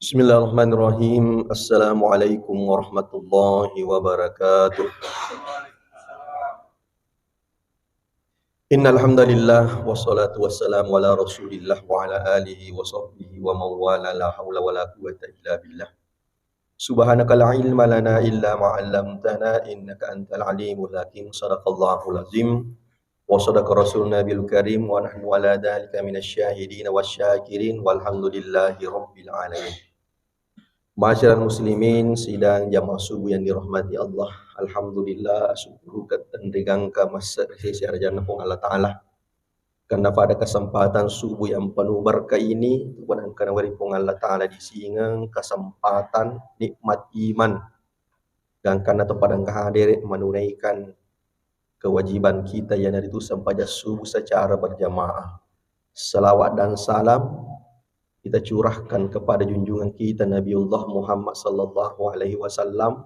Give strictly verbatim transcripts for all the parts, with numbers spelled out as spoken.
Bismillahirrahmanirrahim. Assalamualaikum warahmatullahi wabarakatuh. Innal hamdalillah, wassalatu wassalamu ala Rasulillah wa ala alihi wa sahbihi wa man wala, la haula wala quwwata illa billah. Subhanaka la ilma lana illa ma 'allamtana innaka antal alimul hakim. Sadaqallahul azim wa sadaqa rasulun nabiyul karim wa nahnu ala dzalika minasy syahidin wasy syakirin walhamdulillahi rabbil alamin. Ma'asyiral muslimin, sidang jamaah subuh yang dirahmati Allah. Alhamdulillah, syukur ka tenrigangka masse ri sese arajanna Puang Allah Ta'ala. Karena pada kesempatan subuh yang penuh berkah ini, tuan engkana wari Puang Allah Ta'ala disingeng kesempatan nikmat iman. Gangkanna to pada engka hadere menunaikan kewajiban kita, iyanaritu sempajang subuh secara berjamaah. Salawat dan salam kita curahkan kepada junjungan kita Nabiullah Muhammad sallallahu alaihi wasallam,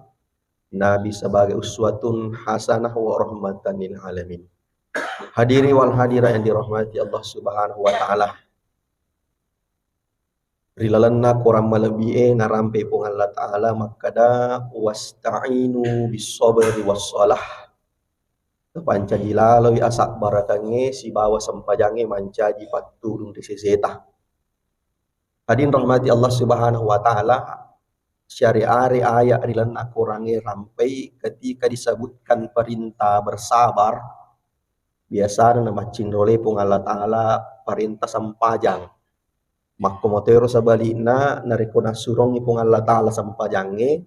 Nabi sebagai uswatun hasanah wa rahmatan lil alamin. Hadiri wal hadirat yang dirahmati Allah Subhanahu wa Ta'ala. Ri lalenna korang malebbi'e narampe Puang Allah Ta'ala makkeda, "Wasta'inu bis sabri was shalah." Tapancaji laloi asabbarakengnge sibawa sempajangnge mancaji pattudung ri seseta. Hadirin rahmati Allah Subhanahu wa Ta'ala, syariare ayat ri lalenna Korangnge rampai ketika disebutkan perintah bersabar, biasana namaccinrole Puang Allah Ta'ala perintah sempajang. Makko motoro sebalikna, narekko nassurongi Puang Allah Ta'ala sempajangnge,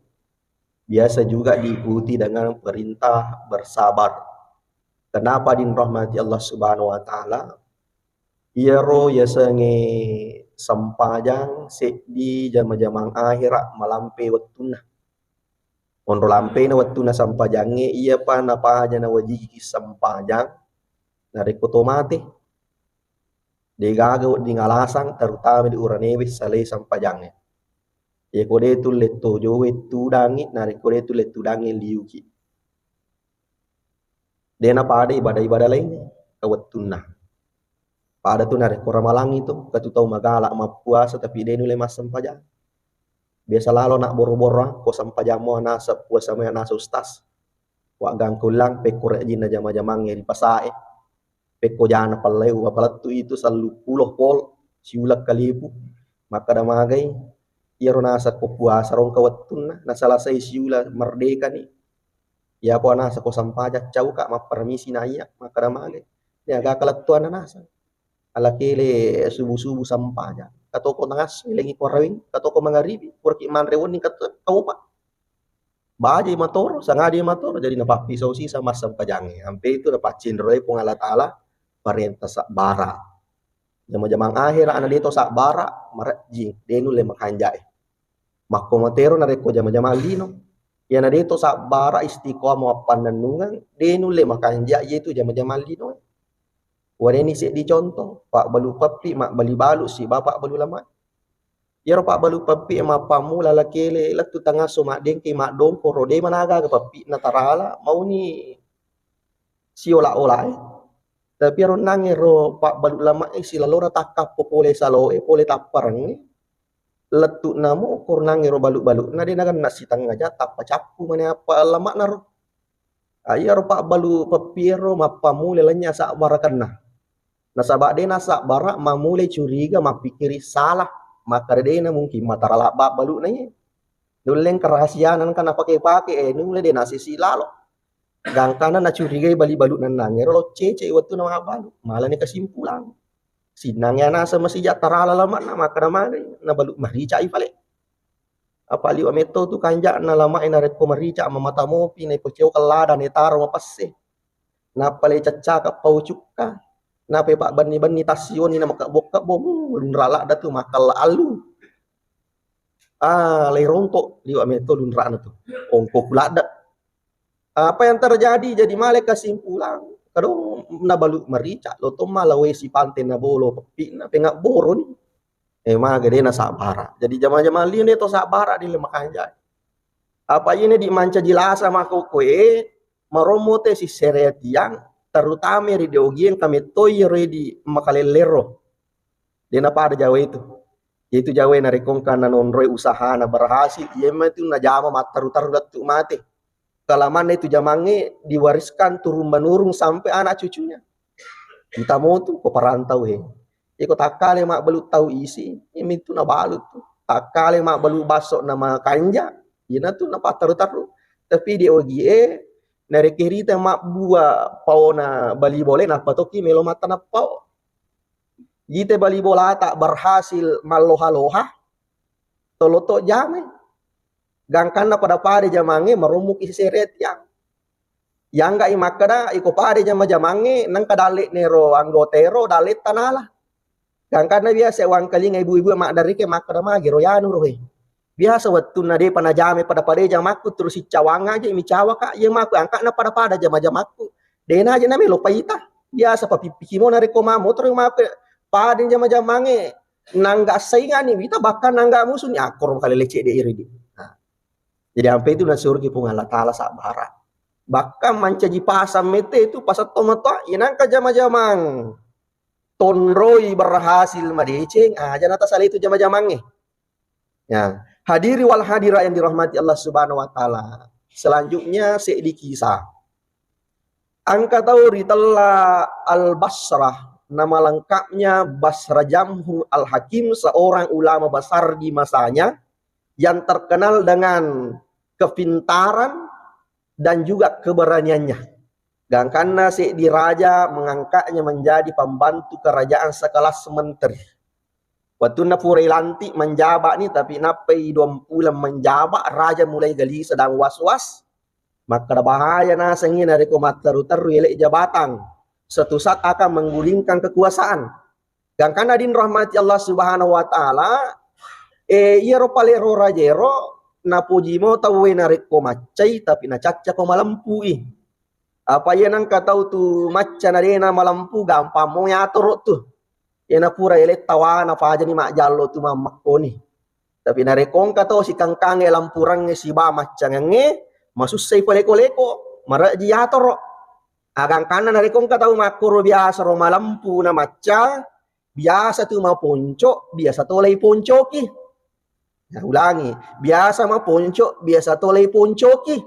biasa juga diikuti dengan perintah bersabar. Kenapa, hadirin rahmati Allah Subhanahu wa Ta'ala? Iyaro yasengnge sempajang seddi jama-jamang akhera malampe wettunna. Onro lampena wettunna sempajangnge, iyapa napaja nawajiki sempajang narekko to mate. Degaga wedding alasang, terutama di uranewe salai sempajangnge. Yako de tulle tojowe tudangi, narekko de tulle tudangi liuki. Dena pada ibadah-ibadah laingnge ka wettunna. Pada tu narekko ramalangngi tu, katu tau magala mappuasa tapi de nulle massempajang. Biasa lalo nak boro-boro ko sempajammu anasa puasa me anasa ustaz. Wa gangkullang pekko rejinna jama-jamangnge ri pasae. Pekko jana pallai upalettu itu selluppulo pol siuleng kalipu. Makkeda magai, iyaro nasakko puasa rongka wettunna, nasalasai siula merdeka ni. Iyapo nasakko sempajang cauka mappermisi naiya, makkeda magai. Niaga kalettuanna naseng. Alakele subuh-subuh sempajang. Katoko tangasso lengi korawing, katoko mangaribi, puraki manre wenni katu taupa. Baji matoro, sangadi matoro, jadi napappisau sisa massempajangnge. Ampe itu napaccinroi Puang Allah Ta'ala parenta sabbara. Jama-jamang akhera ana deto sabbara, marejjing, de nulle makanjae. Makko matero narekko jama-jamang lino. Iyana deto sabbara istiqomah mappannennungeng, de nulle makanja iyetu jama-jamang lino. Wareni seddi contoh, pabbalu peppi, mabbali balu, siba pabbalu lama. Iyaro pabbalu peppi mappammula lakele lettu tangasso maddengke maddongko ro de managa-aga peppi natarala mauni siola-ola e. Tapi ero nangero pabbalu lama e silalora takkappo pole salo e pole tappareng e. Lettu namo koro nangero balu-balu na de nagenna sitengnga jang tappa cappu mane appa lama naro. Ah, iyaro pabbalu peppi ero mappammula lenya sabbarakenna. Nasaba de nasabbara mammulai curiga mappikkiri salah, makkeda de na mungkin matarala babbalu na iye. Nulleng kerahasiaan engka napake-pake, eh, nulle de nasisi lalo. Gangkana nacurigai bali-balu nennangero lo cece wettu na mabbalu, malani kesimpulan. Sinnang ya nasa masija tarala lamakna makkeda magai, na balu marica i pale. Apa liwa metto tu kanja'na lama e narekko marica mamata mopi na ipoceo lada na itaro mapesse. Nappa le caccaka pau cukka. Nappa pabbenni-benni tassioni na makebbo-kebbo, mu, lunra ladda tu makkalla allu. Ah, le rontok liwa metto lunrana tu. Ongko ku ladda. Apa yang terjadi? Jadi male kesimpulan. Kadong nabalu marica, lo tomma lawesi pante nabolo peppi'na, pengabboroni. Eh, maga de nasabbara. Jadi jama-jama lino to sabbara di le makanja. Apa ini di mancaji lasa mako koe, marommo te sisere tiang, terutama ri de ogi engka mettoi ro di makalellero. De napada Jawa itu. Itu jawe narekko engka nanonroi usahana berhasil, iyemma itu najama matteru-teru lettu mate. Kalamanna itu jamangnge diwariskan turun menurun sampai anak cucunya. Ita motu ko parantau he. Iko takkale mabbalu tau isi, iyemma itu nabalu tu. Takkale mabbalu basso nama kanja, iyena tu napatteru-teru. Tapi di ogie, narekko rita mabbua paona bali bole, nappa tokki melo mattanappao. Jite bali bolata berhasil malloha-loha, toloto jame. Gangkanna pada-pada jamangnge marommuki sisere tiang. Yangga i makkeda, iko pada jama-jamangnge, nengka dalle nero anggota ero, dalle tanala. Gangkanna biasa wangkalinga ibu-ibu maddareke makkeda magi ro yanu rohe. Biasa wettunna depa najame pada-pada jamakku terus sicawang aja mi cawa kak, iya maku angkakna pada-pada jama-jamakku. Dena aja namelo paita. Biasa papippiki mo narekko ma motor maku pada jama-jamangnge nangga saingani wita bahkan nangga musuni akkoro kale lecce de iri di. Nah. Jadi ampe itu nasuruki Puang Allah Taala sabbara. Bahkan mancaji pasang mete itu pasang tomatoa inangka jama-jamang tonroi berhasil madeceng aja natasala itu jama-jamangnge. Ya, hadiri wal hadirat yang dirahmati Allah Subhanahu wa taala. Selanjutnya seddi kisah. Engka tau ritella Al-Basrah, nama lengkapnya Basrah Jamhur Al-Hakim, seorang ulama besar di masanya yang terkenal dengan kepintaran dan juga keberaniannya. Gangkanna seddi raja mengangkatnya menjadi pembantu kerajaan sekelas menteri. Wettunna pura ilantik menjabat ni, tapi nappai dua mpuleng menjabat, raja mulai gelisah dan was-was. Makkeda bahaya nasengngi narekko matteru-teru ele' jabatang. Suatu saat akan menggulingkan kekuasaan. Gangkanna din rahmati Allah Subhanahu wa taala, eh, iyaro palero rajero napoji mo tauwe narekko maccai tapi nacaccako malempui. Apa iya nengka tau tu macca na dena malempu gampang mo yatoro tu. Iyana pura ele' tawana pajani majjallo tu mammakkoni. Tapi narekko engka to sikangkangnge lampurangnge siba maccangengnge, masussai paleko-leko, mare'ji yatoro. Agangkanna narekko engka tau makkoro biasa ro malempu na macca, biasa tu maponco, biasa to lei poncoki. Nah, ulangi, biasa maponco, biasa to lei poncoki.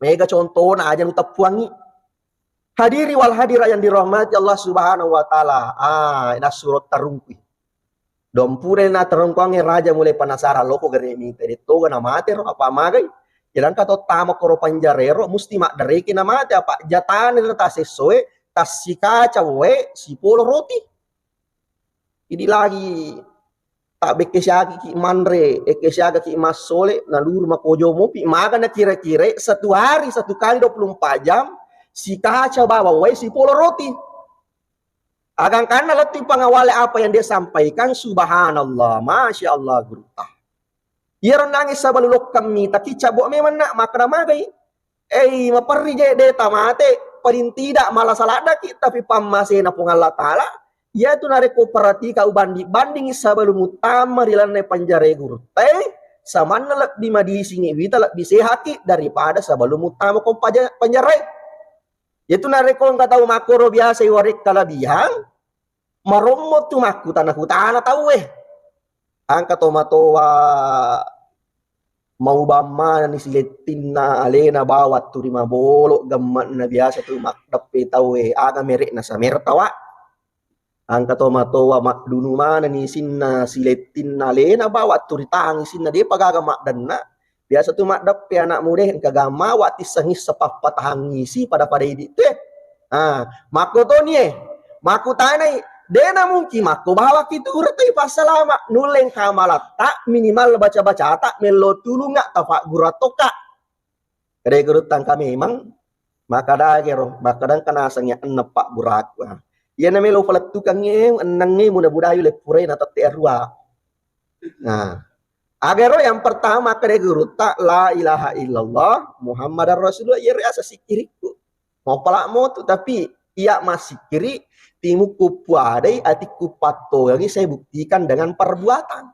Mega contona aja nuteppuangi. Hadiri wal hadirat yang dirahmati Allah Subhanahu wa taala. Ah, nasuro tarungkui. Dompure na terengkuangnge raja mulai penasaran, loko gare mita de toga na mate ro apa magai. Sedangkan to tama koro panjarero musti maddareke na mate apa jatane na tasessoe tassikaca wae sipolo roti. Idi lagi tabbekke siagi ki manre, ekke siaga ki massole, naluru makojo mopi, maga na kira-kira satu hari satu kali dua puluh empat jam sikaca bawang wae sipolo roti. Agangkanna lettu pangawale apa yang dia sampaikan, subhanallah, masya Allah, gurutta. Iyaro nangi sabalu lokkang mita ki cabbo memang nak makkeda magai. Ei, maperri je de tamate, paling tidak malasa laddaki, tapi pammasena Puang Allah Taala, iyatu narekko perhatika ubanding-bandingi sabalu muttama ri lalenna panjarae gurutta, samanna lebbi madisingi wita lebbi sehaki daripada sabalu muttama ko paja-, panjarae. Iyatu narekko engka tau makkoro biasa iwarek kalebihan, marommo tu makkutana-kutana tauwe. Engka tomatoa maubang manenni silettinna alena bawang tu ri mabolo gemme'na biasa tu maddeppe tauwe, aga mere'na samera tawa. Engka tomatoa maddunu manenni isinna silettinna alena bawang tu ri tangi isinna depa gaga maddenna. Biasa tu maddeppe anak muda engka gamma wattisseng issa pappatahang isi pada-pada idi tu e. Ah, makkotoni e, makkutanai, dena mungkin makko bawakki tu gurutta ipassalama, nulle engka malatta minimal baca-bacata mello tulunga tafaggura tokka. Kede gurutta engka memang, makkadagero, makkadangka naseng ya enneng pabburaku. Ah. Iyana melo palettukangnge ennengnge muda-mudayu leppurai na tette arua. Nah, agaro yang pertama kede gurutta la ilaha illallah Muhammadar Rasulullah, iyaro asa sikkirikku. Mau pala motu, tapi iya massikkiri, timukku puadai, atikku pattogangi, saya buktikan dengan perbuatan.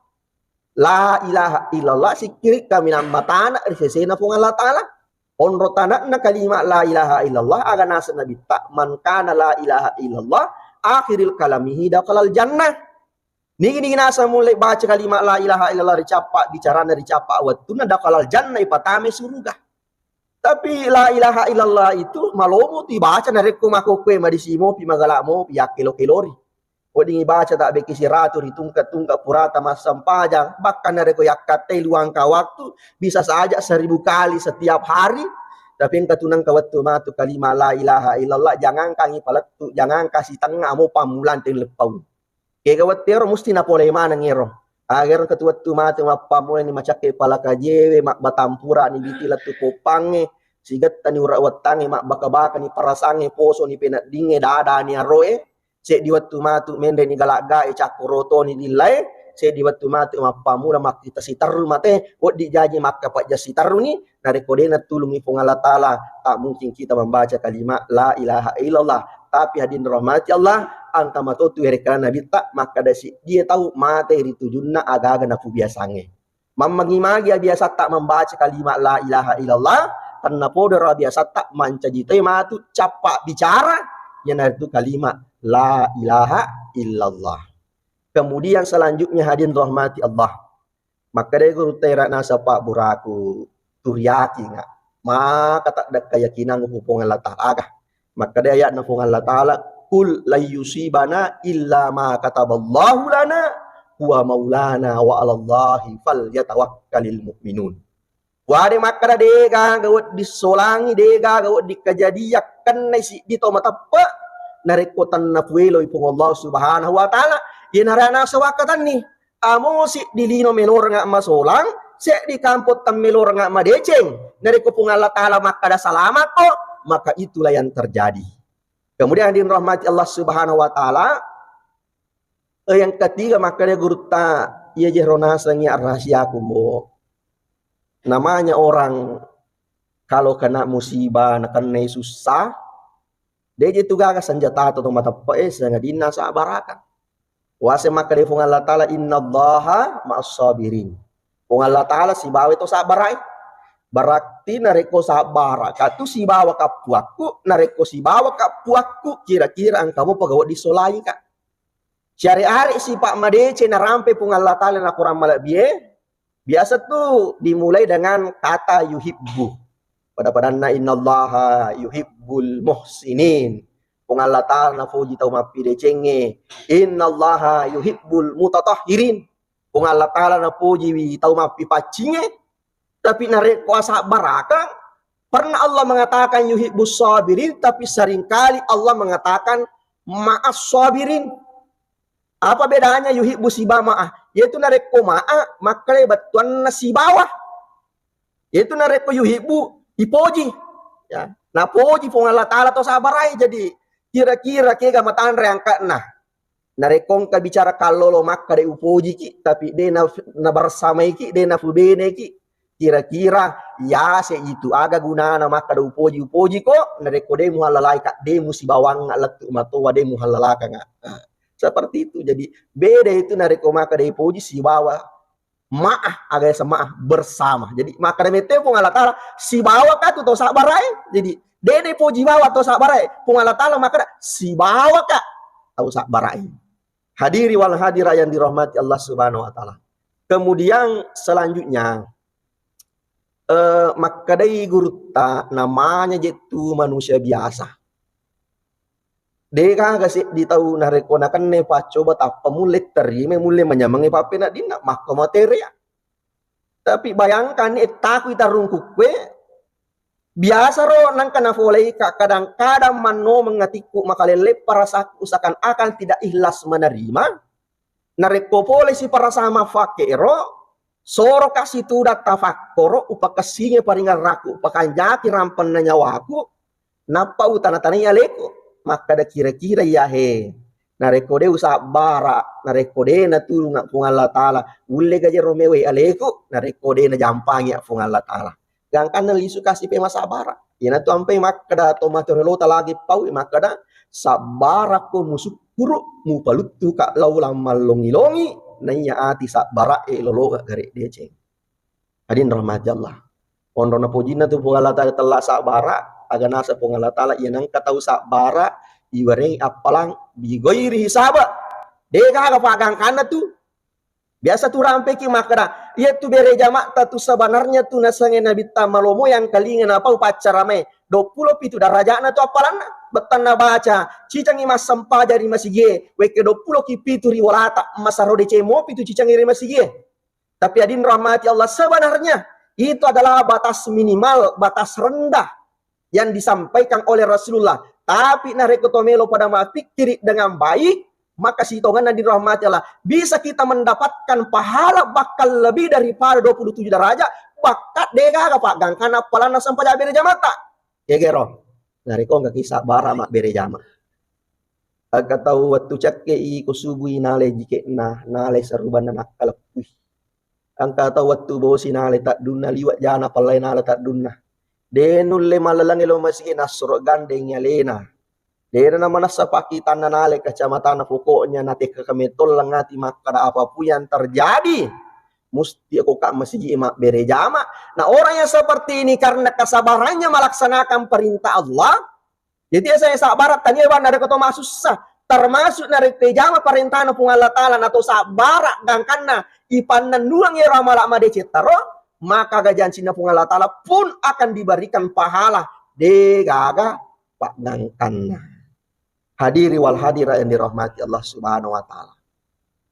La ilaha illallah, sikkiri kaminang matana ri sesena Puang Allah Taala. Onro tanakna kalima la ilaha illallah, aga naseng nabitta, man kana la ilaha illallah akhiril kalamihi dakhalal jannah. Nigi-nigi naseng mulle baca kalimat la ilaha illallah, ricappa bicarana, ricappa wettunna, dakhalal jannah, ipatame suruga. Tapi la ilaha illallah itu malomo tu ibaca narekko makokkue madisi mopi, magala mopi, yakkelo-kelori. Wedding ibaca tabbekki siratu ri tungke-tungke purata massempajang, bahkan narekko yakkattai luangka waktu, bisa saja seribu kali setiap hari, tapi engka tu nengka wettu matu kalimat la ilaha illallah, jangangkangi palettu, jangangka sitengnga mo pammulang teng leppaung. Kega wettero musti napolei maneng ero. Aga ero engka tu wettu matu mappammulani macakke palaka jewe, mabbatampurani biti lettu poppangnge, sigettani ura wettangnge, mabbaka-bakani parasangnge, posoni peneddingnge, dadani aroe, seddi wettu matu menreni galaggae, cakkorotoni lillae, seddi wettu matu mappammula makkita siterru mate, wedding jaji makkapajja siterruni, narekko de natulungi Puang Allah Ta'ala, tak mungkin kita membaca kalimat la ilaha illallah. Tapi hadirin rahmati Allah, engka matotu werekana Nabitta makkada siddie tau mate ri tujunna aga-aga napubiasangnge. Mammagi-magi abiasatta membaca kalimat la ilaha illallah, tennapodo ro abiasatta mancaji toi matu cappa bicara, iyanaritu kalimat la ilaha illallah. Kemudian selanjutnya hadirin rahmati Allah. Makkeda gurutta era naseng pabburaku, turiakinga. Maka tadde keyakinangngu ku Puang Allah Ta'ala aga. Makkeda ayatna Puang Allah Ta'ala, "Qul lan yusibana illa ma kataballahu lana huwa maulana wa 'alallahi falyatawakkalil mu'minun." Wade makkeda degaga wedding solangi, degaga wedding kejadian kennai siddi tau mateppe narekko tennapueloi Puang Allah Subhanahu wa Ta'ala. Iyanara naseng wakkatanni. Amo siddi lino melorengnga masolang, seddi kampong temmelorengnga madeceng. Narekko Puang Allah Ta'ala makkada salamakko, maka itulah yang terjadi. Kemudian hadirin rahmati Allah Subhanahu wa Ta'ala, eh, yang ketiga makkeda gurutta, iya jero nasengngi arrahasiaku, Mbo. Namanya orang kalau kena musibah, nakennai susah, deje tu gaga senjata to mateppe e, sangadinna sabbarakang. Waseng makkeda Puang Allah Ta'ala, "Innallaha ma'as sabirin." Puang Allah Ta'ala sibawa to sabbarai. Berarti narekko sabbaraka tu sibawa kappuakku, narekko sibawa kappuakku, kira-kira engka mopa wedding solaika. Syariat sifat madeceng narampe Puang Allah Ta'ala nakurang malebbie, biasa tu dimulai dengan kata yuhibbu. Pada-padanna innallaha yuhibbul muhsinin. Puang Allah Ta'ala napoji tau mappidecengnge. Innallaha yuhibbul mutatahhirin. Puang Allah Ta'ala napojiwi tau mappipaccingnge. Tapi narekko asabbarakang, pernah Allah mengatakan yuhibbus sabirin, tapi seringkali Allah mengatakan ma'as sabirin. Apa bedanya yuhibbu siba ma'a? Yaitu narekko ma'a, makkeda bettuanna sibawa. Yaitu narekko yuhibbu, ipoji. Ya, napoji Puang Allah Ta'ala to sabbarai. Jadi kira-kira kega matanre angka'na. Narekko engka bicara kallolo makkeda upojiki, tapi de na, nabersamaiki, de napubeneki, kira-kira yase itu aga gunana makkeda upoji-upojiko, narekko de muhallalaika, de musibawangnga lettu matoa, de muhallalakanga. Nah, seperti itu. Jadi beda itu narekko makkeda ipoji sibawa ma'a, aga yaseng ma'a bersama. Jadi makkeda mette Puang Allah Ta'ala, sibawaka tu to sabbarai. Jadi de na ipoji bawa to sabbarai. Puang Allah Ta'ala makkeda sibawaka tau sabbarai. Hadiri wal hadirat yang dirahmati Allah Subhanahu wa Ta'ala. Kemudian selanjutnya, eh, makkedai gurutta, namanya je tu manusia biasa. Degaga seddi tau narekko nakennai paccoba tappa mulle terima, mulle manyamengngi pappeneddinna, makko materea. Tapi bayangkan, ettaku itarung kukkue, biasa ro nengka nafoleika, kadang-kadang mannomeng atikku, makalelle parasakku, seakan-akan tidak ikhlas menerima. Narekko pole si parasama fakke ero, soroka situdang tafakkoro, upakessinge paringerraku, upakanjaki rampenna nyawaku, nappa utana-tanai aleku, makkeda kira-kira iyahe. Narekko de usabbara, narekko de natulunga Puang Allah Ta'ala, ulle gaje ro mewai aleku, narekko de najampangi Puang Allah Ta'ala. Gangkanna lisu kasi pe masabara. Iyanatu ampai makkeda to matorelota lagi pau makkeda, sabbarakko musukkuru, mupaluttuka laulang mallongi-longi, naiya ati sabbara e lologa gare deceng. Hadirin rahmati Allah. Onrona pojinna tu Puang Allah Ta'ala tella sabbara, aga nasa Puang Allah Ta'ala, iya nengka tau sabbara, iwarengi appalang, bighairi hisaba. Degaga paggangkanna tu. Biasa tu rampeki makkeda, iya tu bere jama'ta tu sebenarnya tu nasengnge Nabitta malomo yang kelinga napau paccaramae. Duappulo pitu darajatna tu appalanna. Bettanna baca, cicangi massempajang ri masigie. Wekke duappulo ki pitu ri bolata, masaro deceng mopi tu cicangi ri masigie. Tapi adin rahmati Allah, sebenarnya itu adalah batas minimal, batas rendah yang disampaikan oleh Rasulullah. Tapi narekko to melo pada mapikkiri dengan baik, maka sitongenna dirahmati Allah. Bisa kita mendapatkan pahala bahkan lebih daripada dua puluh tujuh derajat, bahkan degaga paggangkanna appalanna sempajang bere jama'ta. Gegero. Narekko engka ki sabbara mabbere jama. Engka tau wettu cekke'i ko subui nalai jike'na, nalai sarubanna nakkaleppui. Engka tau wettu bosi nalai taddunna liwe' jana pallai nalai taddunna. De nulle mallalengngi lao masigi nassuro gandeng alena. De na manessa pakkitanna nalai kacamatana, pokoknya natekkaka metto lengngati makkada apapun yang terjadi, musti ko ka masigi mabbere jama. Nah, orang yang seperti ini karena kesabarannya melaksanakan perintah Allah, jadi saya sabbara tania bang narekko to masussa, termasuk narekko jama perintahna Puang Allah Ta'ala na to sabbara gangkanna ipannennungang ero amala madeceng taro, maka gajancinna Puang Allah Ta'ala pun akan diberikan pahala degaga paggangkanna. Hadiri wal hadirat yang dirahmati Allah Subhanahu wa Ta'ala.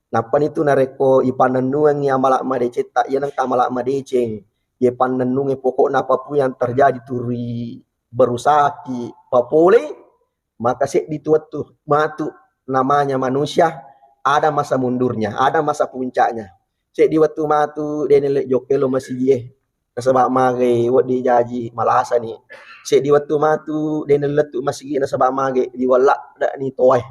Nappani tu narekko ipannennungengngi amala madecetta, iya nengka amala madeceng, ye pannennunge pokokna apapun yang terjadi turi berusaki papolei, maka seddi tu wettu matu, namanya manusia ada masa mundurnya, ada masa puncaknya. Seddi wettu matu de nelle jokke lo masigi e, nasaba magai wedding jaji malasani. Seddi wettu matu de nelle lettu masigi nasaba magai liweng ladde'ni toae.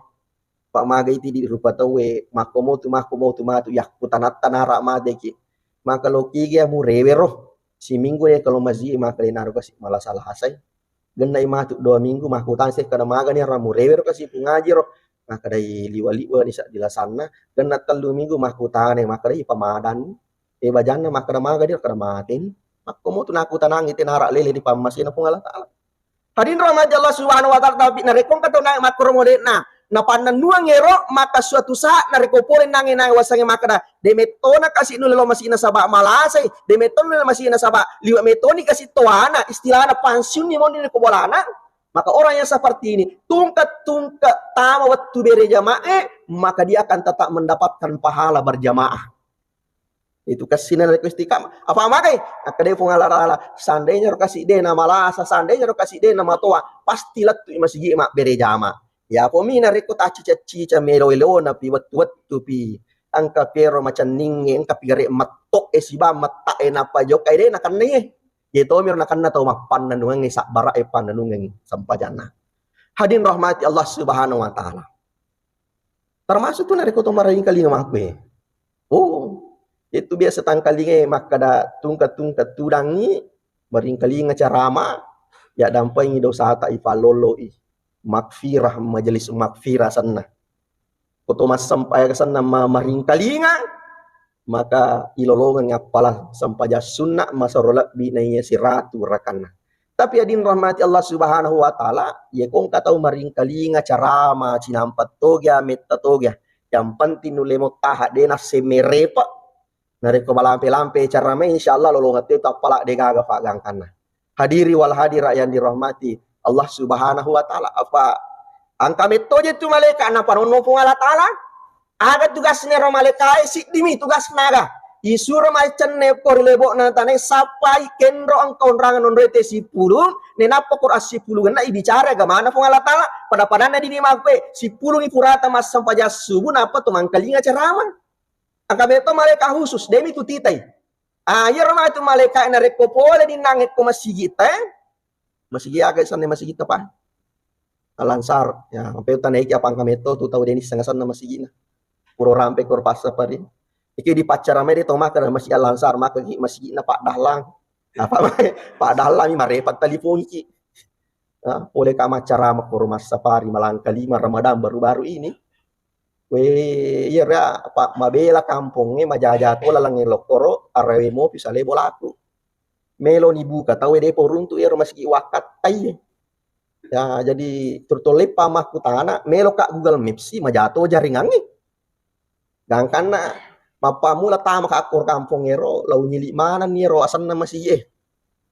Pak magai ti di rupa tauwe, makko motu, makko motu matu, yakkutanatta nara mateki. Maka lo kiga murewero, siminggu de kalau masigi maka de naro kasi malasa-lasai. Gennai matu dua minggu makkutana se kada magani ra murewero kasi pungaji ro. Maka dai liwa-liwa ni sa dilasanna. Genna tellu minggu makkutana maka dai pamadan. E bajanna makkada maga dia kada mateni. Makko motu nakkutanangi te nara lele di pammasena Puang Allah Ta'ala. Hadirin rahmati Allah Subhanahu wa Ta'ala, tapi narekko engka tau naik makkoro modena, napannennuang ero, maka suatu saat narekko pole nange nange wasange makkada, de mettona kasi nulle lo masina saba malasai, de mettona nulle masina saba liwa metoni kasi toana, istilahna pensiun ni moni ko bolana, maka orang yang seperti ini tungke-tungke tama wettu bere jamae, maka dia akan tetap mendapatkan pahala berjamaah. Itu kessina narekko istiqamah. Apa magai? Akkeda Puang Allah Ta'ala, seandainya ro kasi de na malasa, seandainya ro kasi de na matoa, pasti lettu i masigi mabbere jama. Ya komi narekko taccica-cica melo-elona pi wettu-wettu pi. Engka piero macenninge, engka pi gare metto e siba metta e napa joka e de nakenna e. Ye tomiro nakenna tau mappannanungengnge sabbara e pannanungengnge sempajanna. Hadirin rahmati Allah Subhanahu wa Ta'ala. Termasuk tu narekko to maraingkalinga makkue. Oh, itu biasa tangkalinga makkada tungka-tungka tudangi, maringkalinga carama, ya dampengi dosata ipalloloi. Magfirah, majelis magfirah senna. Ko to massempajang senna ma-, maringkalinga, maka ilolongeng appala sempajang sunna masero lebbi naiya siratu rakanna. Tapi adin rahmati Allah Subhanahu wa Ta'ala, ye ko engka tau maringkalinga carama, cinampa toga, metta toga. Yang penting nulle mo taha de nasse merepa. Narekko malampe-lampe carama, insya Allah lolongeng te tu appala de gaga pagangkanna. Hadiri wal hadirat yang dirahmati Allah Subhanahu wa Ta'ala. Apa engka metto je tu malaika napanonno Puang Allah Ta'ala? Aga tugasna ro malaikae? Siddimi tugasna aga. Isuro maccenne ko ri lebo'na tanae, sappai kenro engka onrangeng nonroe te sipulung, nenappa ko assipulungenna ibicara agamana Puang Allah Ta'ala. Pada-padanna dini makkue, sipulungi purata massempajang subuh, nappa to mangkalinga carama. Engka metto malaika khusus, demi tu titai. Ah, iyaro matu malaika narekko pole dinnangnge ko masigi te, masigi aga senna masigi te pa? Al-Ansar. Ya, ampe tanaiki apa engka metto tu tau deni senna-senna masigina. Puro rampe kor passapari. Iki dipaccara mai de to maka masigi Al-Ansar, maka ki masigina Pak Dahlan. Apa mai? Pak Dahlan mi marepa talipongi ki. Ah, pole ka maccarama koro massapari malangka lima Ramadan baru-baru ini. We, iya ra, apa mabela kampongnge majaja to lalengnge lokkoro, arawe mopi sale bolaku. Melo ni buka tau de poruntu ero masigi wakkattai. Ya, jadi turtoleppa makkutana, melo ka Google Maps si majato jaringangnge. Gangkanna mappammula tama ka akkoro kampong ero, lao nyili maneng ni ero asenna masigi e.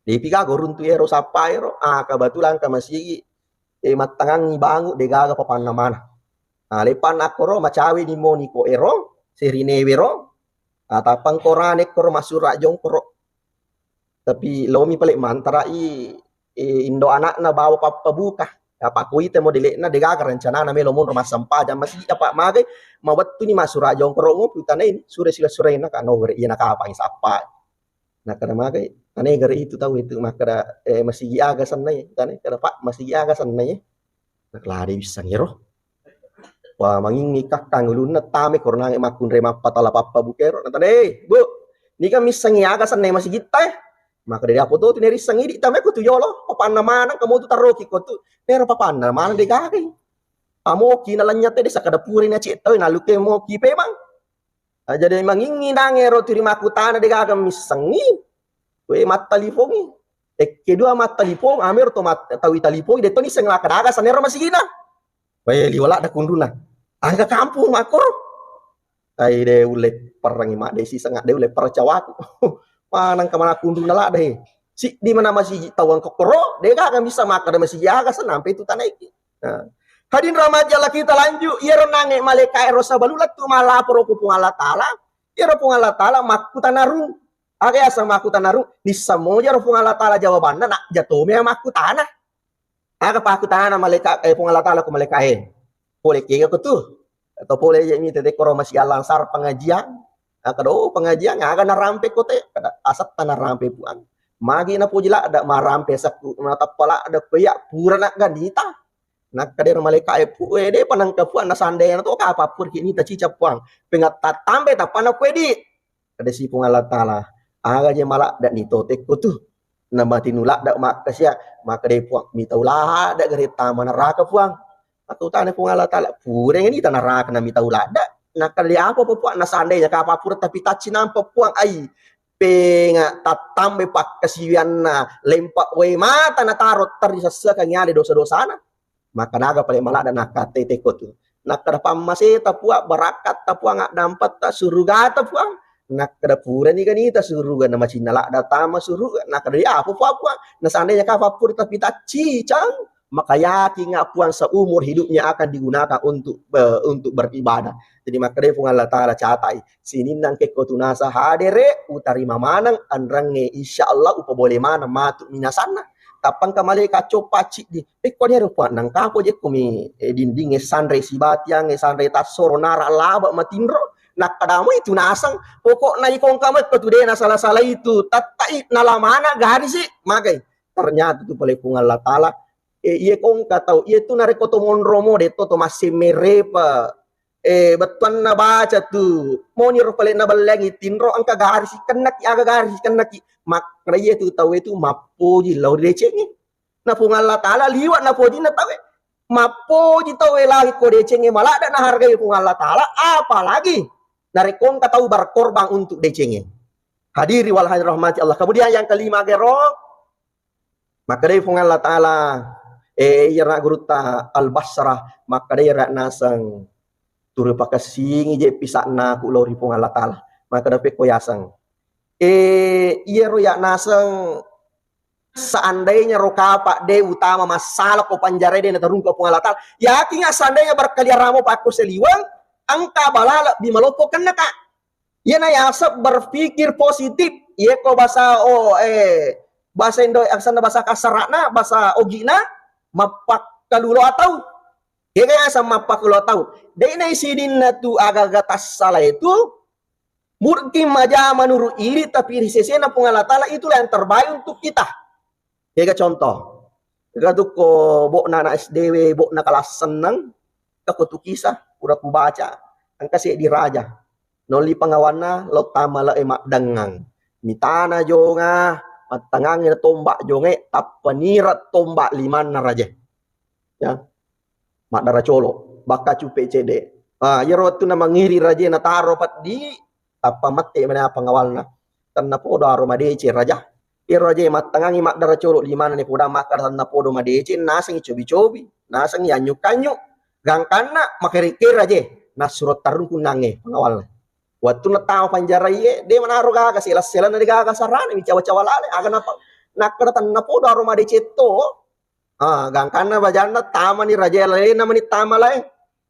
Depi gaga runtu ero sappa ero, ah, kebetulan ka masigi e, mattangangi bangu, de gaga papanna maneng. Ah, leppanna akkoro macawe ni moni ko ero, serinewe ro, ah, tappang korane koro masura jongkoro. Tapi lomi pale mantara i, e, indo anakna bawa pappabuka. Apa kuita modele'na de gaga rencanana melo monro massempajang masigi apa magai, mawettuni masura jongkoro ngopi utanai sure sila surena ka nogere iya nakapang sappa. Nakkeda magai, "Tane gare itu tau itu," makkeda, eh, "Masigi aga sennai?" Tane kada, "Pak, masigi aga sennai?" Nakkeda, "Lade wisseng ero." Wah, mangingngi kakkang ulunna tame koronange makkunrai mappatala pappabukero. Natane, "Eh, Bu, nika missengi aga sennai masigitta e?" Makkeda, "Apa to tu nerisseng idi tame ko tu yolo, papanna maneng kamu tu taroki ko tu." Nero papanna maneng de gagai. Amoki nalanynya te de sakada pure na cek tau naluke moki pemang. Ah, jadi mangingngi nangero turi makkutana de gaga missengi. Kue mattalipongi. Ekke dua mattalipong, amero to mat-, tawi talipongi, de to nisseng laka daga sanero masigina. Wae liwa ladda kunduna. Aga kampung makkoro. Ai de ulle perangi mak de siseng de ulle percawaku. Manang kamana kunduna ladda he. Siddi mana masigi tawang kokkoro, de gaga bisa makkada masigi aga senampe tu tanaiki. Nah. Hadirin rahmati Allah, kita lanjut. Iyaro nange malaika ero sabalu lettu malaporo ku Puang Allah Taala. Iyaro Puang Allah Taala makkutana ru. Aga yaseng makkutana ru? Nisseng moja ro Puang Allah Taala jawabanna, na jatomi makkutana. Aga pakkutana malaika, eh, Puang Allah Taala ku malaika e. Pole kega ko tu? Atau pole je mi tete koro masih alansar pengajian. Nah, kado pengajian aga narampe kote, kada asetta narampe Puang. Magi napoji ladda marampe sakku, natappa ladda ko iya pura na ganita. Nakkadero malaika e pu, eh, de panangka Puang, nasandena to kapa pura ki nita cica Puang. Pengatta tambe tappa na kue di. Kada si Puang Allah Taala, aga je maladda ni to tekko tu. Namatinu ladda makkasia, makkeda Puang, mitau ladda gare tama neraka Puang. Makkutana Puang Allah Taala, pureng ni ta neraka na mitau ladda. Nakkeda apa apa Puang, na seandainya kapa pura tapi tacci nampa Puang ai. Penga tattambe pakkasiwianna, lempa wae mata nataro terri sessekang ale dosa-dosana. Makkeda aga pale maladda nakkatete ko tu. Nakkeda pammaseta Puang, barakkatta Puang, addampatta surugata Puang. Nakkeda purani ganita suruga na macinna ladda tama suruga. Nakkeda ya apa Puang, Puang? Na seandainya kapa pura tapi taccicang, maka yakin Puang seumur hidupnya akan digunakan untuk, eh, untuk beribadah. Jadi makkeda Puang Allah Taala catai. Sininna engke ko tu nasa hadere, utarima maneng anrangnge, insya Allah upabole maneng matu minasanna. Tappangka malaika coppa ciddi. Ekko dero Puang, nangkapo je kumi, eh, dindingnge sanre sibatiangnge sanre tassoro nara laba matinro. Nakkadamo itu naseng, pokokna ikongka mekko tu dena salah-salah itu. Tattai nalamana garisi, magai. Ternyata tu pale Puang Allah Taala, eh, iye kongka tau, iye tu narekko to monromo, de to to massemmerepa. Eh, bettuanna baca tu. Moniro pale nabelleangi tinro engka garisi kennaki, aga garisi kennaki. Makkeda iye tu tau itu mappoji lao ri decengnge. Na Puang Allah Taala liwa napojinna tauwe. Mappoji tauwe lagi ko decengnge maladda nahargai Puang Allah Taala, apalagi narekko engka tau berkorban untuk decengnge. Hadiri wal hadirat rahmati Allah. Kemudian yang kelima gero, makkedai Puang Allah Taala, eh, iyara gurutta Al-Basrah, makkedai ra naseng turu pakessingi je pisa'na ku lao ri Puang Allah Taala. Makkeda pekko yaseng. Eh, iyaro ya naseng seandainya ro kapa de utama masalah ko panjara de natarungka Puang Allah Taala. Yakin seandainya berkeliaran mo pakko seliweng, engka bala lebbi maloppo kennaka. Iyana yaseng berpikir positif. Iye ko bahasa, oh, eh, bahasa Indo, asanna bahasa kasarana, bahasa ogina, mappakkalulo atau. Kega yaseng mappakkalulo atau. De na isininna tu aga-aga tassala itu, mungkin maja menurut iri, tapi ri sesena Puang Allah Taala itulah yang terbaik untuk kita. Kega contoh. Kega tu ko bokna anak S D we, bokna kelas senneng, kega ko tu kisah, udah ku baca. Engka seddi raja. Nolli pengawanna, lo tama le maddengang. Mitana jonga, mattangangi tombak jonge, tappa nira tombak limanna raja. Ya. Maddara colo, bakka cupe cede. Ah, iyaro wettunna mangiri raja nataro peddi, tappa mette mena pengawalna. Tenna podo aro madece raja. Iyaro raja mattangangi maddara colo limanna ni poda makkada tenna podo madece, nasengi cobi-cobi, nasengi anyu-kanyu. Gangkanna makere-kere raja. nassuro tarrung kunnangnge pengawalna. Wettunna tama panjara iye, de manaro gaga sela-selana, de gaga sarana, micawa-cawa lale, aga napa nakkeda tennapodo aro madeceng to. Ah, gangkanna bajanna tamani raja lalenna mani tama lae.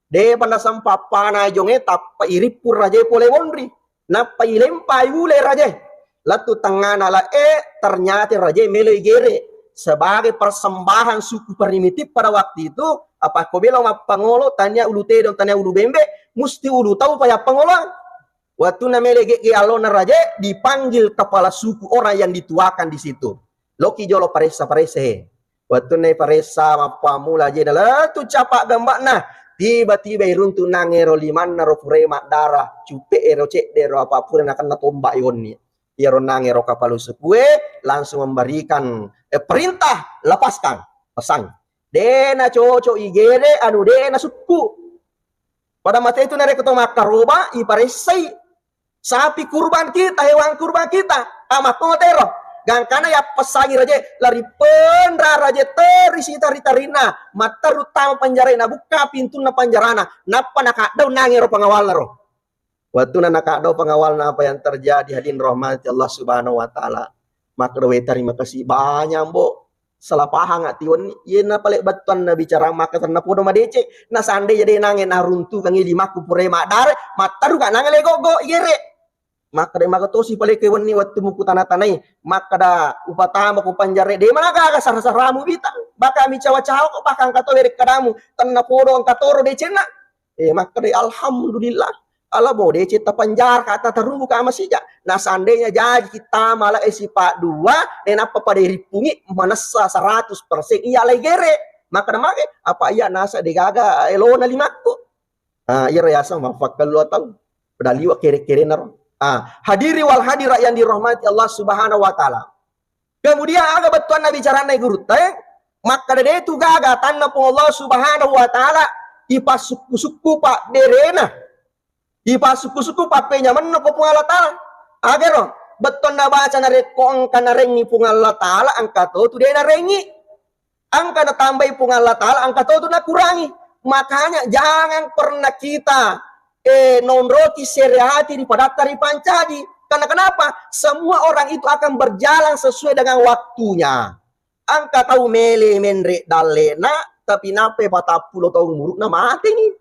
Depa nasempang pana jonge tappa irippu raja pole monri. Nappa ilempai ule raja. Lettu tengngana lae, ternyata raja melo igere sebagai persembahan suku primitif pada waktu itu. Apa ko melo mappangolo, tania ulu tedong, tania ulu bembe, musti ulu tau pa yappangoloang. Wettunna melo gegge allona raja, dipanggil kepala suku orang yang dituakan di situ. Loki jolo paressa-paressa he. Wettunna paressa mappammula je, lettu capa gamba'na. Tiba-tiba iruntu nangero limanna ro pura maddara, cupe ero cedde ro apa pura nakenna tombak iwonni. Iyaro nangero kepala sukue langsung memberikan, eh, perintah, lepaskan, pesan. De nacocok igere anu de nasukku. Pada mate itu narekko to makkaroba, iparessai sapi kurban kita, hewan kurban kita. Amakko tero. Gangkana yappessangi raja, lari penra raja teri sitari-tarina, matteru tama penjara, nabukka pintunna penjarana, nappa nakaddau nangero pengawalna ro. Wettunna nakaddau pengawalna, apa yang terjadi, hadirin rahmati Allah Subhanahu wa Ta'ala? Makkeda, "We, terima kasih banyak, Mbok. Salah pahang ati wenni. Yena pale bettuanna bicara maka tennapodo madeceng. Na seandainya de nange naruntukangi limakku pura maddare, matteru ka nange legoggo igere." Makkeda, "Maka tosi pale ke wenni wettu muku tana-tanai. Makkeda upatama ku panjare, de mana gaga sara-saramu bita. Baka micawa-cawa ko, baka engka to werekkadamu. Tennapodo engka toro decenna." Eh, makkeda, "Alhamdulillah. Ala bo, deceng tapanjara, kata terbuka masija. Na seandainya jaji kita mala esi pa dua, eh, nappa pada rippungi manessa seratus persen iya lai gere." Makkeda mage, "Apa iya nasa degaga elona limakku?" Ah, iyaro yaseng maffakkalua tau. Pada liwa kere-kerena ro. Ah, hadiri wal hadirat yang dirahmati Allah Subhanahu wa Ta'ala. Kemudian aga bettuanna bicaranna gurutta, eh? Makkeda de tu gaga atanna Puang Allah Subhanahu wa Ta'ala, ipassukku-sukku pabberena, ipassukku-sukku pappenyamenna ko Puang Allah Ta'ala. Agero, bettuanna baca narekko engka narengi Puang Allah Ta'ala, engka to tu de narengi. Engka natambai Puang Allah Ta'ala, engka to tu nakurangi. Makanya jangan pernah kita, eh, nonroki sereati ri padatta ripancaji. Karena kenapa? Semua orang itu akan berjalan sesuai dengan waktunya. Engka tau mele menre dallena, tapi nappai patappulo taung umuru'na mateni.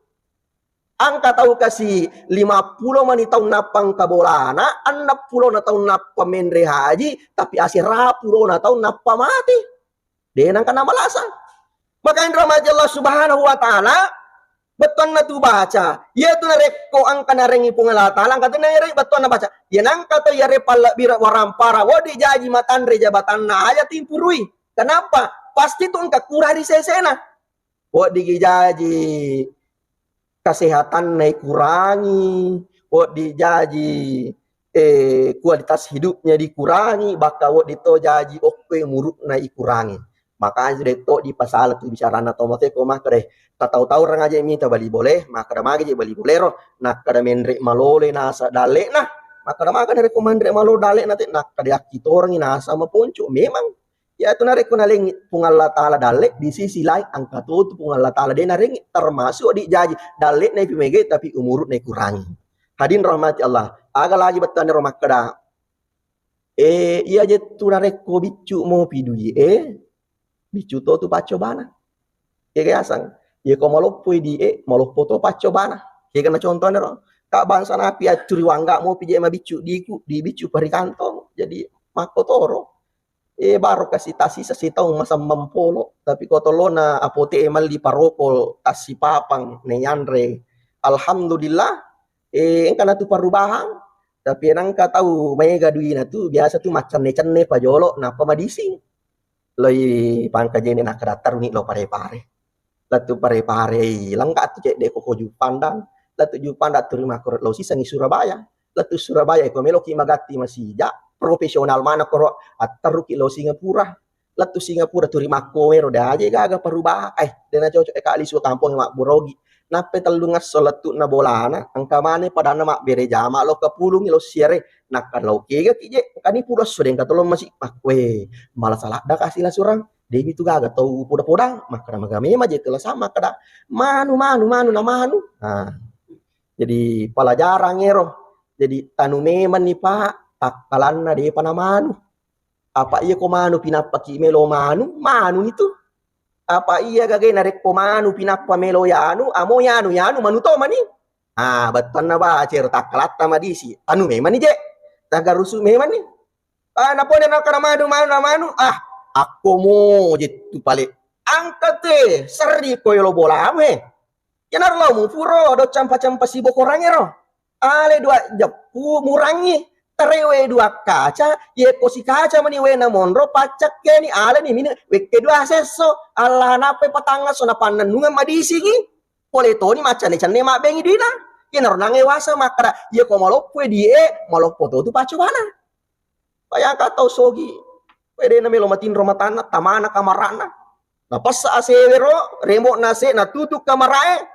Engka tau kasi lima pulo mani taung nappa engka bolana, enneng pulo na taung nappa menre haji, tapi asera pulo na taung nappa mate. De nengka namalasa. Makanya rahmati Allah Subhanahu wa Ta'ala, bettuanna tu baca. Iya tu narekko engka narengi Puang Allah Ta'ala, engka tu narengi bettuanna baca. Iya nengka to iyare pallebbi warampara, wodi jaji matanre jabatanna, aja timpurui. Kenapa? Pasti tu engka kurang ri sesena. Weddigi jaji kesehatanna ikurangi, weddi jaji, eh, kualitas hidupnya dikurangi, bakka weddi to jaji okko muru'na ikurangi. Makanya sudah to dipasala tu bicarana to mate ko makkeda, tatau-tau rang aja mita bali bole, makkeda magi je bali bolero, nakkeda menre malole nasa dalle'na, makkeda maga narekko menre malole dalle'na te, nakkeda yakkitorangi nasa maponco. Memang Iyatu narekko nalengngi Puang Allah Ta'ala dalle, di sisi lain engka totu Puang Allah Ta'ala de narengngi, termasuk di jaji dalle'na ipi megai tapi umuru'na ikurangi. Hadirin rahmati Allah, aga lagi bettuanna ro makkeda, eh, iya jettu narekko biccu mopi dui e, biccu totu paccobana. Kega yaseng, iya ko maloppoi di e, maloppo to paccobana. Kega na contohna ro, ka bangsa napi accuri wangga mopi je mabiccu diku, di biccu parikantong, jadi makkotoro. Eh, baro kasi tasisa sitaung masemmeng polo. Tapi ko tolona apote e malli paroko tassipapang naianre. Alhamdulillah, eh, engka natu perubahan. Tapi nangka tau maega duina tu biasa tu maccenne-cenne pajolo nappa madising. Loi pangkajene nakkeda taruni lo Pare-Pare. Lettu Pare-Parei, lengka tu cedde ko ko Juppandang. Lettu Juppandang turi makkoro lo sisengi Surabaya. Lettu Surabaya ko meloki magatti masija, profesional mana koro, atteruki lo Singapura. Lettu Singapura turi makko mero de aje gaga perubahan. Eh, dena cocok e kali su kampung mabburogi. Nappe tellungesso lettu na bolana, engka mane padanna mabbere jama lo kapulungi lo siare, nakka lo kega ki je, engkani pulo esso dengka tolong masi, makkue, mala saladda kasi lasurang. De'mi tu gaga tau poda-podang, makkeda maga memang je tu la sama makkeda, manu, manu, manu, na manu. Nah. Jadi pelajaran ero. Jadi tanu memanni, Pak, takkalanna depa namanu. Apa iya ko manu pinappaki melo manu, manu ni tu. Apa iya gagai narekko manu pinappa melo yanu, amo yanu, yanu manu to mani. Ah, bettuanna baca ero takkalatta madisi. Tanu memanni je. Tagarusu memanni. Ah, napole nakkana manu, manu, manu. Ah, akkomo jettu pale. Angkate, serri ko yolo bolamu he. Iyanaro lao mupuro do campa-campa sibokorangngero. Ale dua jeppu murangi, terewe dua kaca, yeko sikaca mani wena monro paccakkeni, aleni mini wekke dua sesso, Allah nappe patangaso napannennungeng madisingi. Pole toni maccenne-cenne mabbengi duina. Iyanaro nange wasa makkada, yeko maloppo die, maloppo to tu paccobana. Bayangkan tau sogi, we dena melo matinro matanna, tamana kamarana. Napassa asewero, remokna ase, natutu kamarae,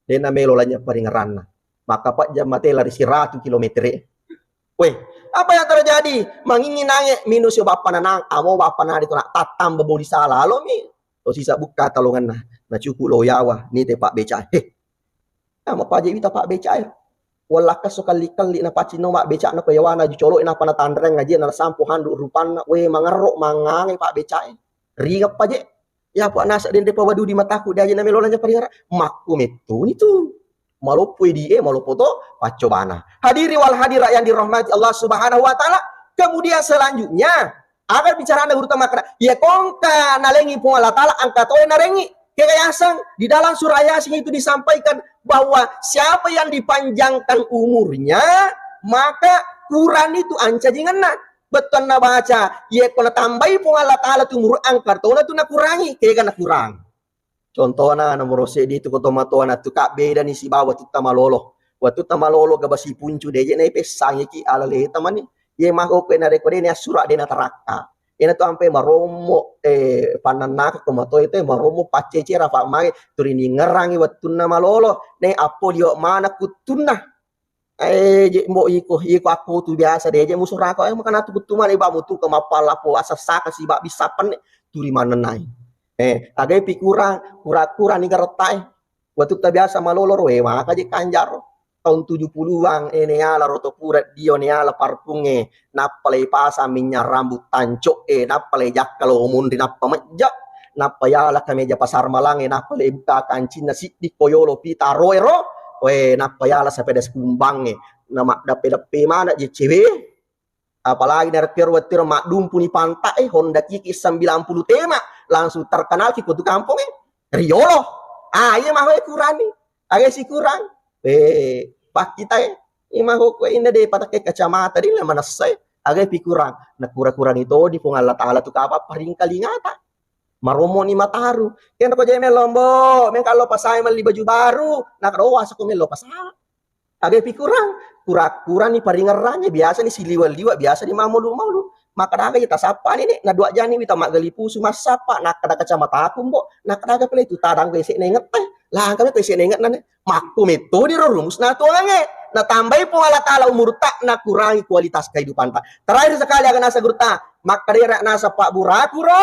dena melo lanya paringeranna. Maka pajjam mate lari siratu kilometer. Weh, apa yang terjadi? Mangingi nange, minum sio bappa nanang, amo bappa nadi tu nak tattamba boli sala, alomi. To sisa bukka talonganna, nacuku lo yawa, ni te pak beca. Heh, Nah, mapaje wita pabbecae. Wallakkasso kalli-kalli napaccing no mabbecana ko yawana ju colo'e nappa natanreng aje na nasampo handu rupanna. We mangerro mangange pabbecae. Ringeppa je. Ya apa nasa dende pawadudi mataku de aje na melo nanya parihara. Makku mettuni tu. Maloppo die, maloppo to paccobana. Hadiri wal hadirat yang dirahmati Allah Subhanahu wa taala. Kemudian selanjutnya, Aga bicarana gurutta makkeda, iya kongka nalengi Puang Allah Taala engka toe narengi. Kega yaseng di dalam surah Yasin itu disampaikan bahwa siapa yang dipanjangkan umurnya, maka kurang itu ancajingenna. Bettuanna baca, iya ko natambai Puang Allah Taala tu umur engka tona tu nakurangi, kega nakurang. Contona nomoro seddi tu ko tomatoa na tu kabbedani sibawa tutta malolo. Wattutta malolo gaba sipuncu deje na ipessangiki ala leta mani. Ye mako kue narekko de ni assura de natarakka. Ina tu ampe marommo, eh, pannannaka ko matoa itu marommo paccecera fa mage turiningerangi wettunna malolo. Ne appo liwa mana kuttunna. Eh, je mbo iko, iko akko tu biasa de je musurako, eh, makana tu kuttu mane ba mutu ke mappala po asessaka siba bisa penne turi manennai. Eh, agai pikurang, kura-kura ni garettae. Wattutta biasa malolo ro, eh, maka je kanjaro. Taung tuju puluhan, eh, neala roto pura dio, neala parpungnge, nappa le pasang minnya rambu tanco'e, nappa le jakka lo munri, nappa mejja, nappa yala kameja pasar malangnge, nappa le buka kancinna siddi ko yolo pita roe ro, we, nappa yala sapeda sekumbangnge, na maddeppe-deppe mana je cewe, Apalagi narekko ero wettiro maddumpuni panta, eh, Honda Kiki sembilan puluh tema, langsung terkenal ki kotu kampong, eh, riolo. Ah, iya mahoe kurani. Aga sikurang. Eh, pakkita, eh. Ima ko kue inna de patake kacamata di manessa, eh. Aga pikurang. Nakura-kurangi toni Puang Allah Taala tu kapa paringkalingata. Maromoni mataru. Kenro ko je melombo, mengkalo pasai melli baju baru, nakrowa sako mello pasai. Aga pikurang, kura-kurani paringerrangnya, biasa ni siliwa-liwa, biasa ni mamolu-molu. Makkadaga ita sappa ni, na dua jani wita maggali pusu massappa, nakkada kacamata aku, Mbok, nakkadaga pale tu tadang ko ese nengette, langkami ko ese nenget nane. Makku metto di ro rumus na tuange. Na tambai Puang Allah Taala umurta, na kurangi kualitas kehidupanta. Terakhir sekali aga nasa gurta, makkadera nasa Pak Buraku ro,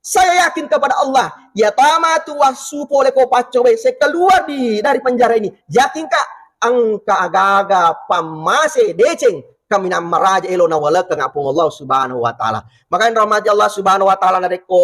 Saya yakin kepada Allah, iya tama tu wassu pole ko paccobai, saya keluar di, dari penjara ini. Yakin ka, engka agaga pammase deceng kaminang maraja elo nawalekeng Puang Allah Subhanahu wa Ta'ala. Makanya rahmati Allah Subhanahu wa Ta'ala, narekko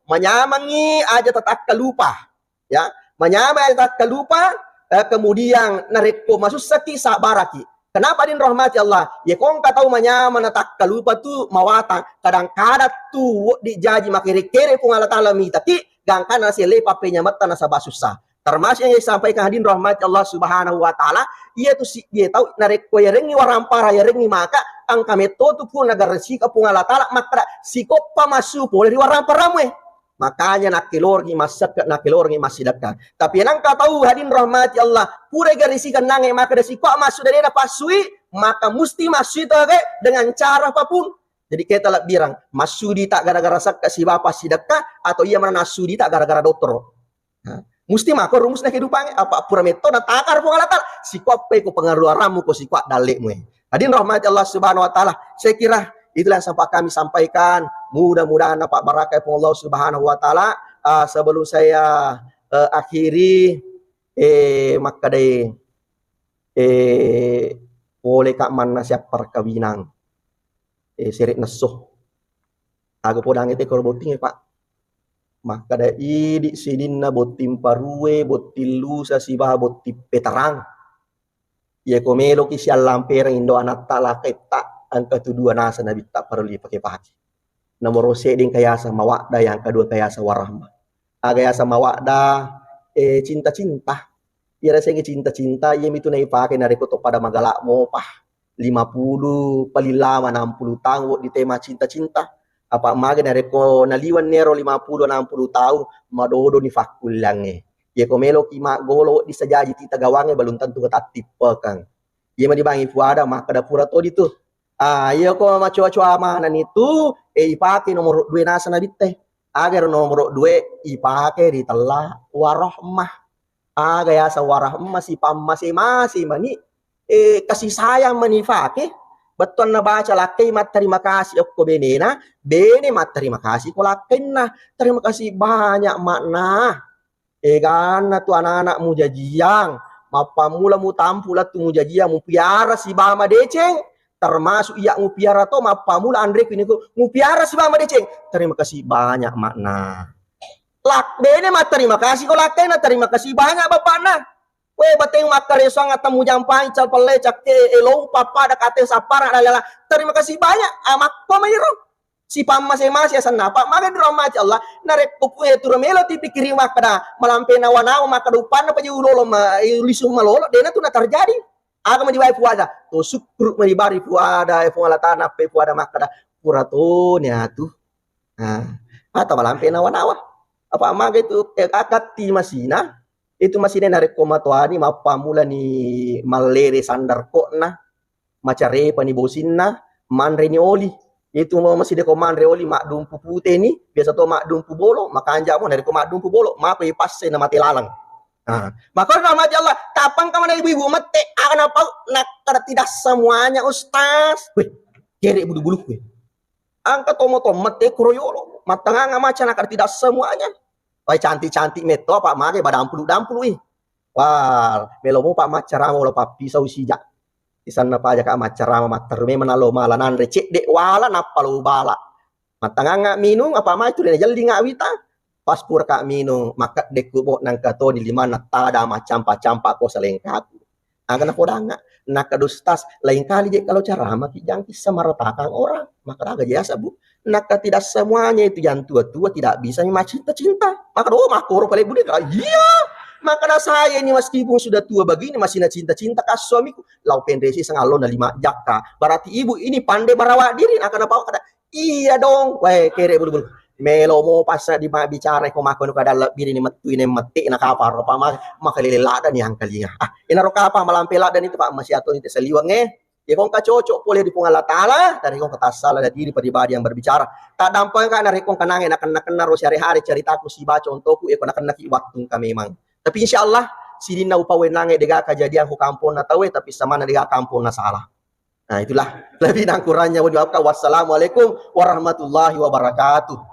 manyamangi aja tatakkalupa, ya, manyamai aja tatakkalupa, eh, kemudian narekko masussaki, sabaraki. Kenapa din rahmati Allah? Ya kongka tau manyameng natakkalupa tu mawatang. Kadang-kadang tu wedding jaji makere-kere Puang Allah Taala mitaki, gangkanna naselle pappenyametta nasaba sussa. Termasuk yang disampaikan hadin rahmati Allah Subhanahu wa Ta'ala, iya tu siddie tau narekko yarengngi warampara, yarengngi maka, engka metto tu pun nagarresika Puang Allah Taala makkeda sikoppa massu pole ri waramparamu e. Makanya nakkelorengngi massekke, nakkelorengngi massidekka. Tapi nengka tau hadin rahmati Allah, pura garisikeng nange maka de sikua massu de na passui, maka musti massui toge dengan cara apapun. Jadi kita lebbirang, massudita gara-gara sekke sibawa sidekka, atau iya mana nassudita gara-gara dottoro. Nah, musti mako rumusna kehidupannya, apa pura metto natakar Puang Allah Taala, sikua pe ko pengeluaranmu, ko sikua dalle'mu e. Hadin rahmati Allah Subhanahu wa Ta'ala, saya kira itulah yang sempat kami sampaikan. Mudah-mudahan dapat barakah Puang Allah Subhanahu wa Ta'ala. Ah, sebelum saya, eh, akhiri, eh, makkadai, Eh, pole ka manna siap perkawinang. Eh, sere' nesso. Aga podangnge te koro botting e, Pak. Makkeda idi' sininna botting parue, botting lusa, sibawa botting petarang. Iyako meloki siallampereng indo anatta laketta, engka tu dua naseng nabitta parellu ipake-pake. Nomoro seddi engka yaseng mawadda, yang kedua engka yaseng warahmah. Aga yaseng mawadda, eh, cinta-cinta. Iyaro yasengnge cinta-cinta, iyamitu naipake narekko to pada magala mopa. Lima puluh, paling lama enam puluh taung wedding te maccinta-cinta. Apa mage narekko naliweng nero lima puluh enam puluh taung, madodoni fakkulleangnge. Iyako meloki maggolo wedding sajaji tita gawangnge, belum tentu katattippekang. Iya mani bangi puada makkeda pura todi tu. Ah, iyako macoa-coa manenni tu, eh, ipake nomoro dua naseng nabitte. Aga ero nomoro dua, ipake ritella warahmah. Aga yaseng warahmah, sipammase-mase mani, eh, kasih sayang mani fake. Bettuanna baca lakkai matterima kasih okko benena, bene matterima kasih ko lakkainna. Terima kasih banyak, Makna. Eganna tu anak-anak mujajiang, mappammula mutampu lettu mujajiang, mupiara sibawa madeceng, termasuk iya mupiara to mappammula anreku niko mupiara sibawa madeceng. Terima kasih banyak, Makna. Lak-, bene matterima kasih ko lakkainna, terima kasih banyak bapakna. We, bateng makkaresoang atta mujampangi calpelle cakke elou pappada kate sappara dalala. Terima kasih banyak, ah, makko mairo. Sipammase-mase asenna, apa maga diro mati Allah. Narekko kue turo melo tipikkiri makkeda malampe nawa-nawa makkeda upanna paja ulolo ma, lisu malolo, dena tu na terjadi. Aga mani wae puada, to sukkuru mani bari puada, eh, Puang Allah Ta'ala, nappe puada makkeda pura toni atu. Nah, atau malampe nawa-nawa. Apa maga itu, eh, akatti masina, itu masina narekko matoani mappammulani mallere sandarko'na, macarepani bosinna, manreni oli. Itu masina ko manre oli maddumpu puteni, biasa to maddumpu bolo, makanja mo narekko maddumpu bolo, mako ipasse na mate laleng. Nah, maka na mati Allah, tapang kamana ibu-ibu mette, aga napau, nakkeda tidak semuanya, Ustaz. Weh, kere bulu-bulu, weh. Angka tomo to mette kuro yolo, mattanganga maca nakkeda tidak semuanya. Wai cantik-cantik metto, apa mage badampulu-dampulu, ih. Wah, melo mo pa maccarama wala pappisau sija. Isanna paja ka maccarama matteru memang nalo mala nanre cedde wala nappa lo bala. Mattanganga minung apa mai tu dena jellinga wita. Pas pura ka minung, makkedde ku bo nangka toni limanna tada macampa-campa ko salengkaku. Aga napodangnga, nakkeda Ustaz, lain kali je kalau ceramah ki jangan kisah meratakan orang. Maka aga je asa, Bu. Maka tidak semuanya itu yang tua-tua tidak bisa macinta-cinta. Maka oh, makoro pale bude ka, iya. Maka saya ini meskipun sudah tua begini masih na cinta-cinta ka suamiku. Lau penresi sengallo na lima jakka. Berarti ibu ini pandai merawat diri. Maka napawa kada, iya dong. Weh, kere bulu-bulu. Melo mo pasa di ma bicara ko mako nu kada lebbiri ni mettui ne mette na kaparo pa ma, makalele lada ni angkalinga. Ah, ina ro kapa malampe lada ni tu Pak, masih atau ni saliweng eh. Ya kong ka cocok pole di Puang Allah Ta'ala, dari kong ka tassala diri pribadi yang berbicara. Tak dampeng ka nari kong kenange na kenna-kenna ro siare-hare ceritaku sibaca ontoku, ya kong na kenna ki waktu ka memang. Tapi insya Allah, sininna upawenange dega kajadian ko kampung na tawe, tapi samana dega kampung na salah. Nah, itulah lebih dan kurangnya. Wassalamualaikum warahmatullahi wabarakatuh.